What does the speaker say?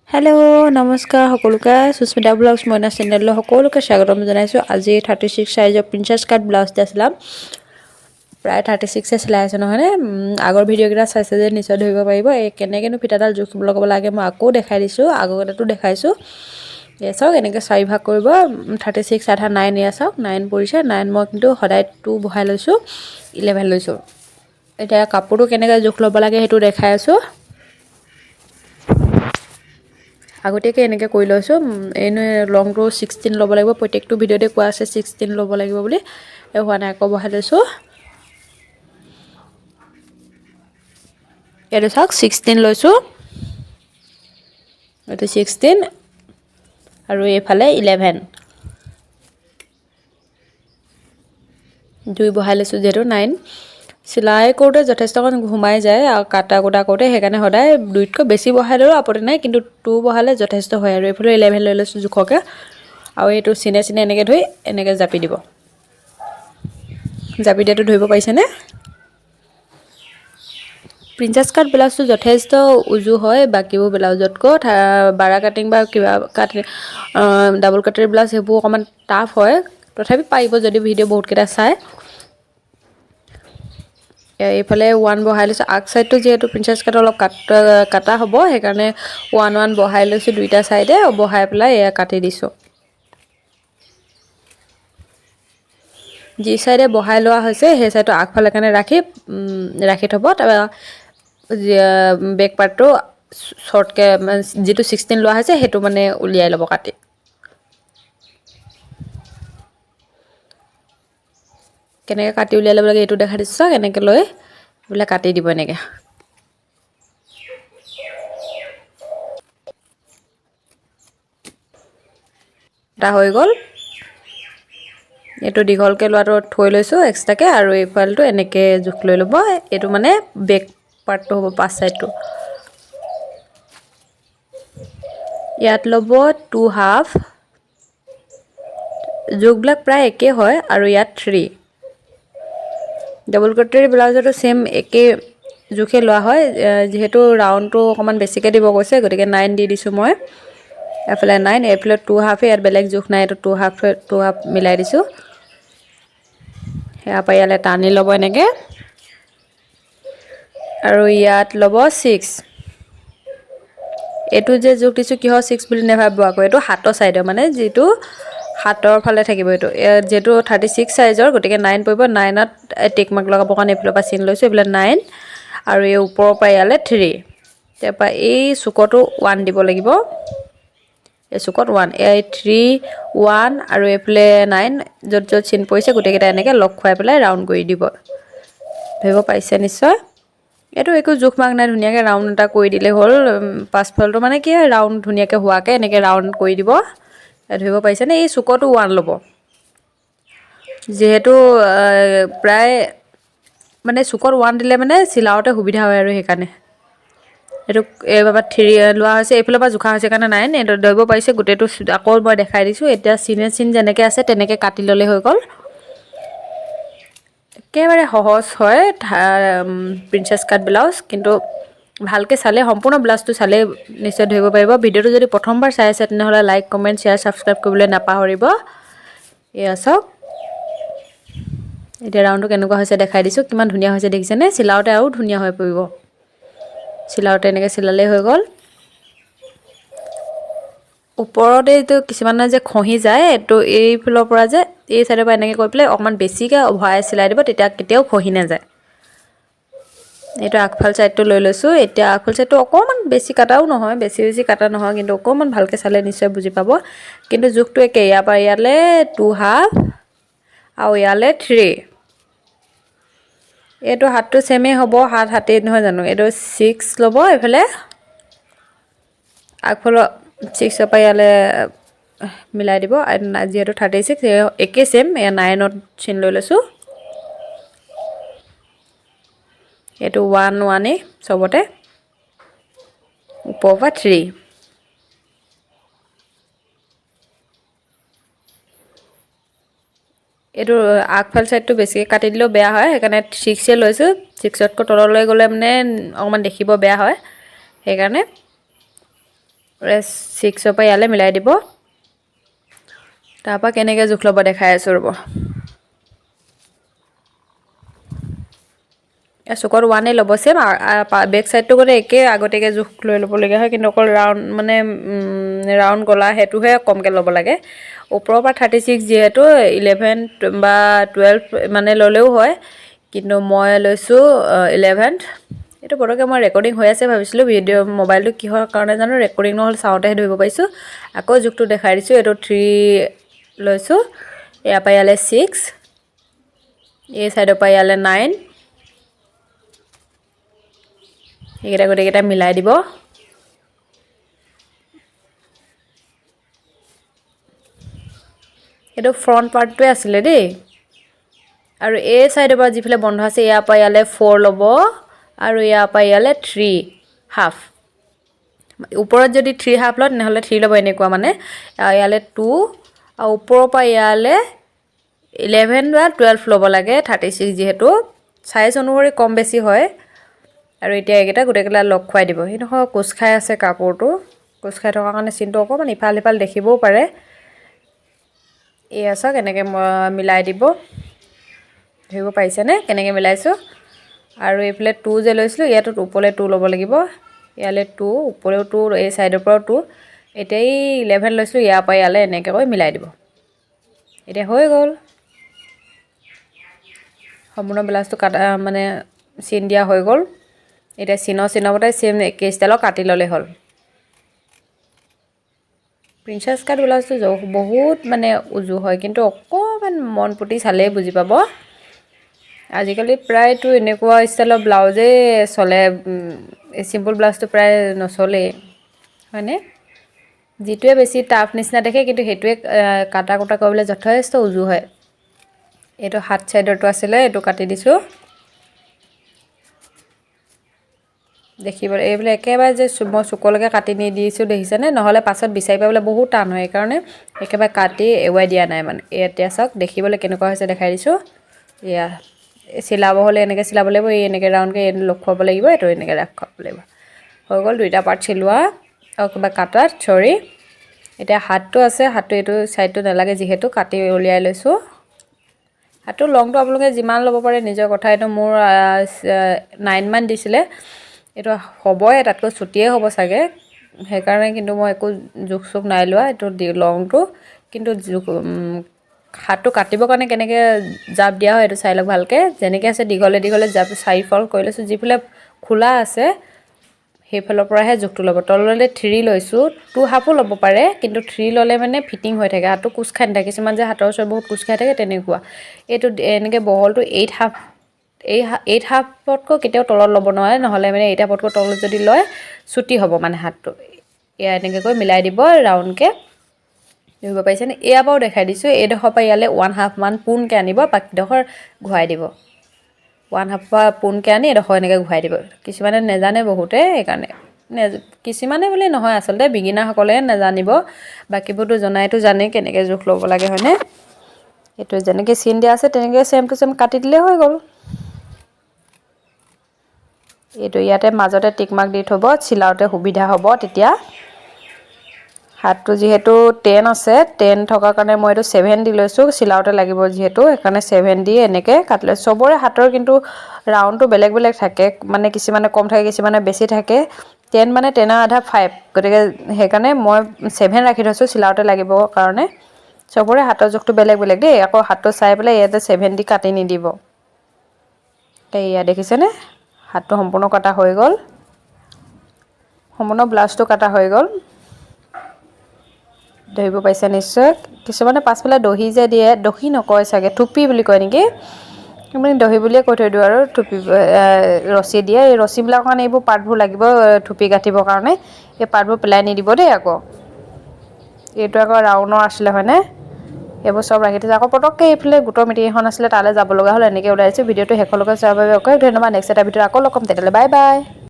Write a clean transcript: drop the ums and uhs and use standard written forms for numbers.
Hello', নমস্কাৰ সকলোকে। Sushmita blogs মইনা চেনেললৈ সকলোকে স্বাগতম জনাইছোঁ। আজি 36 চাইজৰ প্ৰিন্সেছ কাট ব্লাউজ এটা চিলাম। প্ৰায় 36-এ চিলাই আছোঁ, নহয়নে? আগৰ ভিডিঅ'কেইটা চাইছে যে নিশ্চয় ধৰিব পাৰিব। এই কেনেকৈনো ফিটাডাল জোখ লগাব লাগে, মই আকৌ দেখাই দিছোঁ। আগৰকেইটাতো দেখাইছোঁ। এয়া চাওক, এনেকৈ চাৰিভাগ কৰিব। 36 আধা 9। এয়া চাওক, 9 পৰিছে। 9, মই কিন্তু সদায় 2 বহাই লৈছোঁ, 11 লৈছোঁ। এতিয়া কাপোৰটো কেনেকৈ জোখ ল'ব লাগে, সেইটো দেখাই আছোঁ। আগতীয়াকৈ এনেকৈ কৰি লৈছোঁ। এনে লংটো 16 ল'ব লাগিব। প্ৰত্যেকটো ভিডিঅ'তে কোৱা আছে 16 ল'ব লাগিব বুলি। এই হোৱা নাই, আকৌ বহাই লৈছোঁ। এইটো চাওক, 16 লৈছোঁ। এইটো 16 আৰু এইফালে 11। 2 বহাই লৈছোঁ যিহেতু 9। চিলাই কৰোঁতে যথেষ্টকণ সোমাই যায় আৰু কাটা কুটা কৰোঁতে, সেইকাৰণে সদায় 2তকৈ বেছি বহাই ল'লেও আপত্তি নাই, কিন্তু 2 বহালে যথেষ্ট হয়। আৰু এইফালে 11 লৈ লৈছোঁ জোখকৈ। আৰু এইটো চিনে চিনে এনেকৈ ধৰি এনেকৈ জাপি দিব। জাপি দিয়াটো ধৰিব পাৰিছেনে? প্ৰিন্সেছ কাট ব্লাউজটো যথেষ্ট উজু হয় বাকীবোৰ ব্লাউজতকৈ। বাৰা কাটিং বা কিবা কাট, ডাবল কাটিৰ ব্লাউজ, সেইবোৰ অকণমান টাফ হয়। তথাপি পাৰিব, যদি ভিডিঅ' বহুতকেইটা চায়। এইফালে 1 বহাই লৈছোঁ। আগ চাইডটো যিহেতু প্ৰিন্সেছ কাট অলপ কাটা হ'ব, সেইকাৰণে 1 1 বহাই লৈছোঁ। দুইটা চাইডে বহাই পেলাই এয়া কাটি দিছোঁ। যি চাইডে বহাই লোৱা হৈছে, সেই চাইডটো আগফালে কাৰণে ৰাখি থ'ব। তাৰপৰা বেক পাৰ্টটো শ্বৰ্টকৈ, মানে যিটো 16 লোৱা হৈছে, সেইটো মানে উলিয়াই ল'ব কাটি। কেনেকৈ কাটি উলিয়াই ল'ব লাগে, এইটো দেখাই দিছোঁ। চাওক, এনেকৈ লৈ এইবিলাক কাটি দিব এনেকৈ। এটা হৈ গ'ল। এইটো দীঘলকৈ লোৱাটো থৈ লৈছোঁ এক্সট্ৰাকৈ। আৰু এইফালটো এনেকৈ জোখ লৈ ল'ব। এইটো মানে বেক পাৰ্টটো হ'ব, পাছ চাইডটো। ইয়াত ল'ব 2 হাফ। জোখবিলাক প্ৰায় একেই হয়। আৰু ইয়াত 3। ডাবল কটৰী ব্লাউজতো ছেইম একেই জোখে লোৱা হয়। যিহেতু ৰাউণ্ডটো অকণমান বেছিকৈ দিব কৈছে, গতিকে 9 দি দিছোঁ মই। এফালে 9, এইফালে 2 হাফে। ইয়াত বেলেগ জোখ নাই। এইটো 2 হাফ, 2 হাফ মিলাই দিছোঁ। সেয়াৰ পৰা ইয়ালৈ টানি ল'ব এনেকৈ। আৰু ইয়াত ল'ব 6। এইটো যে জোখ দিছোঁ, কিহৰ 6 বুলি নাভাবিব আকৌ। এইটো হাতৰ ছাইডৰ, মানে যিটো হাতৰ ফালে থাকিব এইটো। ইয়াত যিহেতু 36 চাইজৰ, গতিকে 9 পৰিব। 9ত টিক মাৰ্ক লগাবৰ কাৰণে এইফালৰ পৰা চিন লৈছোঁ। এইফালে 9 আৰু এই ওপৰৰ পৰা ইয়ালৈ 3। তাৰপৰা এই চুকতো 1 দিব লাগিব। এই চুকত 1, এই 3, 1 আৰু এইফালে 9। য'ত য'ত চিন পৰিছে, গোটেইকেইটা এনেকৈ লগ খুৱাই পেলাই ৰাউণ্ড কৰি দিব। ধৰিব পাৰিছে নিশ্চয়। এইটো একো জোখ মাখ নাই, ধুনীয়াকৈ ৰাউণ্ড এটা কৰি দিলেই হ'ল। পাছফালটো মানে কি হয়, ৰাউণ্ড ধুনীয়াকৈ হোৱাকৈ এনেকৈ ৰাউণ্ড কৰি দিব। ধৰিব পাৰিছেনে? এই চুকতো 1 ল'ব। যিহেতু প্ৰায় মানে চুকত 1 দিলে মানে চিলাওঁতে সুবিধা হয় আৰু সেইকাৰণে এইটো এইবাৰ 3 লোৱা হৈছে। এইফালৰ পৰা জোখা হৈছে কাৰণে 9। এইটো ধৰিব পাৰিছে গোটেইটো। আকৌ মই দেখাই দিছোঁ। এতিয়া চিনে চিন যেনেকৈ আছে, তেনেকৈ কাটি ল'লে হৈ গ'ল। একেবাৰে সহজ হয় প্ৰিন্সেছ কাট ব্লাউজ। কিন্তু ভালকৈ চালে, সম্পূৰ্ণ ব্লাউজটো চালেই নিশ্চয় ধৰিব পাৰিব। ভিডিঅ'টো যদি প্ৰথমবাৰ চাই আছে, তেনেহ'লে লাইক, কমেণ্ট, শ্বেয়াৰ, ছাবস্ক্ৰাইব কৰিবলৈ নাপাহৰিব। এয়া চাওক, এতিয়া ৰাউণ্ডটো কেনেকুৱা হৈছে দেখাই দিছোঁ। কিমান ধুনীয়া হৈছে দেখিছেনে? চিলাওঁতে আৰু ধুনীয়া হৈ পৰিব। চিলাওঁতে এনেকৈ চিলালেই হৈ গ'ল। ওপৰতে এইটো কিছুমানে যে খহি যায়, এইটো এইফালৰ পৰা যে এই চাইডৰ পৰা এনেকৈ কৰি পেলাই অকণমান বেছিকৈ ভৰাই চিলাই দিব, তেতিয়া কেতিয়াও খহি নাযায়। এইটো আগফাল চাইডটো লৈ লৈছোঁ। এতিয়া আগফাল চাইডটো অকণমান বেছি কাটাও নহয়, বেছি বেছি কাটা নহয়, কিন্তু অকণমান ভালকৈ চালে নিশ্চয় বুজি পাব। কিন্তু জোখটো একে। ইয়াৰ পৰা ইয়ালৈ 2 হাফ আৰু ইয়ালৈ 3। এইটো হাতটো ছেমেই হ'ব, হাত হাতেই নহয় জানো? এইটো 6 ল'ব এইফালে। আগফালৰ 6ৰ পৰা ইয়ালৈ মিলাই দিব। যিহেতু 36, একেই ছেইম। এয়া 9ত চিন লৈ লৈছোঁ। এইটো 1 1-েই চবতে। ওপৰৰ পৰা 3। এইটো আগফাল চাইডটো বেছিকৈ কাটি দিলেও বেয়া হয়, সেইকাৰণে 6-এ লৈছোঁ। 6তকৈ তললৈ গ'লে মানে অকণমান দেখিব বেয়া হয়, সেইকাৰণে। 6ৰ পৰা ইয়ালৈ মিলাই দিব। তাৰপৰা কেনেকৈ জোখ ল'ব দেখাই আছোঁ ৰ'ব। চুকত 1 ল'ব, ছেম বেক চাইডটো গ'লে একেই আগতীয়াকৈ জোখ লৈ ল'বলগীয়া হয়, কিন্তু অকল ৰাউণ্ড মানে ৰাউণ্ড গলা সেইটোহে কমকৈ ল'ব লাগে। ওপৰৰ পৰা 36 যিহেতু 11 বা 12 মানে ল'লেও হয়, কিন্তু মই লৈছোঁ 11। এইটো পটককৈ মই ৰেকৰ্ডিং হৈ আছে ভাবিছিলোঁ, ভিডিঅ' মোবাইলটো কিহৰ কাৰণে জানো ৰেকৰ্ডিং নহ'ল, চাওঁতেহে ধৰিব পাৰিছোঁ। আকৌ জোখটো দেখাই দিছোঁ, এইটো 3 লৈছোঁ, ইয়াৰ পৰা ইয়ালৈ 6, এই চাইডৰ পৰা ইয়ালৈ 9। এইকেইটা গোটেইকেইটা মিলাই দিব। এইটো ফ্ৰণ্ট পাৰ্টটোৱে আছিলে দেই। আৰু এই চাইডৰ পৰা যিফালে বন্ধ আছে ইয়াৰ পৰা ইয়ালৈ 4 ল'ব আৰু ইয়াৰ পৰা ইয়ালৈ 3 হাফ। ওপৰত যদি 3 হাফ লয় তেনেহ'লে 3 ল'ব, এনেকুৱা মানে ইয়ালৈ 2 আৰু ওপৰৰ পৰা ইয়ালৈ 11 বা 12 ল'ব লাগে, 36 যিহেতু চাইজ অনুসৰি কম বেছি হয়। আৰু এতিয়া এইকেইটা গোটেইকেইটা লগ খুৱাই দিব। সেইডোখৰ কোচ খাই আছে কাপোৰটো, কোচ খাই থকাৰ কাৰণে চিনটো অকণমান ইফাল সিফাল দেখিবও পাৰে। এয়া চাওক এনেকৈ মিলাই দিব, ধৰিব পাৰিছেনে কেনেকৈ মিলাইছোঁ। আৰু এইফালে 2 যে লৈছিলোঁ, ইয়াতো ওপৰলৈ 2 ল'ব লাগিব, ইয়ালৈ 2, ওপৰলৈও 2, এই চাইডৰ পৰাও 2। এতিয়া এই 11 লৈছিলোঁ, ইয়াৰ পৰা ইয়ালৈ এনেকৈ কৰি মিলাই দিব। এতিয়া হৈ গ'ল সম্পূৰ্ণ ব্লাউজটো কাটা, মানে চিন দিয়া হৈ গ'ল। এতিয়া চিনৰ চিনৰ মতে চেম একে ষ্টাইলত কাটি ল'লেই হ'ল। প্ৰিন্সেছ কাট ব্লাউজটো বহুত মানে উজু হয়, কিন্তু অকণমান মন পুতি চালেই বুজি পাব। আজিকালি প্ৰায়তো এনেকুৱা ষ্টাইলৰ ব্লাউজেই চলে, চিম্পুল ব্লাউজটো প্ৰায় নচলেই, হয়নে? যিটোৱে বেছি টাফ নিচিনা দেখে, কিন্তু সেইটোৱে কাটা কুটা কৰিবলৈ যথেষ্ট উজু হয়। এইটো হাত চাইডৰটো আছিলে, এইটো কাটি দিছোঁ। দেখিবলৈ এইবিলাক একেবাৰে যে মই চুকলৈকে কাটি নিদিছোঁ দেখিছেনে, নহ'লে পাছত বিচাৰি পাবলৈ বহুত টান হয়, সেইকাৰণে একেবাৰে কাটি এৰুৱাই দিয়া নাই মানে। এতিয়া চাওক দেখিবলৈ কেনেকুৱা হৈছে দেখাই দিছোঁ। এয়া চিলাব হ'লে এনেকৈ চিলাব লাগিব, এই এনেকৈ ৰাউণ্ডকৈ এই লগ খুৱাব লাগিব, এইটো এনেকৈ লগ খুৱাব লাগিব। হৈ গ'ল দুইটা পাৰ্ট চিলোৱা আৰু কিবা কাটাত, চৰি। এতিয়া হাতটো আছে, হাতটো এইটো ছাইডটো নালাগে যিহেতু কাটি উলিয়াই লৈছোঁ। হাতটো লংটো আপোনালোকে যিমান ল'ব পাৰে নিজৰ কথা। এইটো মোৰ 9 মান দিছিলে, এইটো হ'বই, তাতকৈ চুটিয়ে হ'ব চাগে, সেইকাৰণে কিন্তু মই একো জোখ চোখ নাই লোৱা। এইটো লংটো কিন্তু জোখ হাতটো কাটিবৰ কাৰণে কেনেকৈ জাপ দিয়া হয় এইটো চাই লওক ভালকৈ। যেনেকৈ আছে দীঘলে দীঘলে জাপ চাৰিফাল কৰি লৈছোঁ, যিফালে খোলা আছে সেইফালৰ পৰাহে জোখটো ল'ব। তললৈ 3 লৈছোঁ, 2 হাফো ল'ব পাৰে, কিন্তু 3 ল'লে মানে ফিটিং হৈ থাকে, হাতটো কোচ খাই নাথাকে। কিছুমান যে হাতৰ ওচৰত বহুত কোচ খাই থাকে তেনেকুৱা। এইটো এনেকৈ বহলটো 8 হাফ, এই 8 হাফতকৈ কেতিয়াও তলত ল'ব নোৱাৰে, নহ'লে মানে 8 হাফতকৈ তলত যদি লয় চুটি হ'ব মানে হাতটো। এয়া এনেকৈ কৰি মিলাই দিব ৰাউণ্ডকৈ, ধৰিব পাৰিছেনে? এয়া বাৰু দেখাই দিছোঁ। এইডোখৰ পৰা ইয়ালৈ 1 হাফ মান পোনকৈ আনিব, বাকীডোখৰ ঘূৰাই দিব। 1 হাফ পৰা পোনকৈ আনি এডোখৰ এনেকৈ ঘূৰাই দিব। কিছুমানে নেজানে বহুতে, সেইকাৰণে কিছুমানে বুলি নহয়, আচলতে বিগিনাৰসকলে নাজানিব, বাকীবোৰতো জনাইতো জানে কেনেকৈ জোখ ল'ব লাগে, হয়নে? এইটো যেনেকৈ চিন দিয়া আছে তেনেকৈ ছেম টু ছেম কাটি দিলেই হৈ গ'ল। এইটো ইয়াতে মাজতে টিক মাৰ্ক দি থ'ব, চিলাওঁতে সুবিধা হ'ব তেতিয়া। হাতটো যিহেতু 10 আছে, 10 থকাৰ কাৰণে মই এইটো 7 দি লৈছোঁ, চিলাওঁতে লাগিব যিহেতু, সেইকাৰণে 7 দি এনেকৈ কাটি লৈছোঁ। চবৰে হাতৰ কিন্তু ৰাউণ্ডটো বেলেগ বেলেগ থাকে, মানে কিছুমানে কম থাকে, কিছুমানে বেছি থাকে। 10 মানে 10ৰ আধা 5, গতিকে সেইকাৰণে মই 7 ৰাখি থৈছোঁ চিলাওঁতে লাগিব কাৰণে। চবৰে হাতৰ জোখটো বেলেগ বেলেগ দেই, আকৌ হাতটো চাই পেলাই ইয়াতে 7 দি কাটি নিদিব। এয়া দেখিছেনে হাতটো সম্পূৰ্ণ কটা হৈ গ'ল, সম্পূৰ্ণ ব্লাউজটো কটা হৈ গ'ল, ধৰিব পাৰিছে নিশ্চয়। কিছুমানে পাছফালে দহি যে দিয়ে, দহি নকয় চাগে, থুপি বুলি কয় নেকি, মানে দহি বুলিয়ে কৈ থৈ দিওঁ আৰু। থুপি ৰছী দিয়ে, এই ৰছীবিলাকৰ কাৰণে এইবোৰ পাৰ্টবোৰ লাগিব থুপি গাঁঠিবৰ কাৰণে, এই পাৰ্টবোৰ পেলাই নিদিব দেই আকৌ। এইটো আকৌ ৰাউণ্ডৰ আছিলে হয়নে, এইবোৰ চব ৰাখি থৈছে। আকৌ পটককৈ এইফালে গোটৰ মিটিং এখন আছিলে, তালৈ যাব লগা হ'ল, এনেকৈ ওলাই আহিছোঁ। ভিডিঅ'টো শেষলৈকে চোৱাৰ বাবে অশেষ ধন্যবাদ। নেক্সট এটা ভিডিঅ'ত আকৌ লগ পাম, তেতিয়াহ'লে বাই বাই।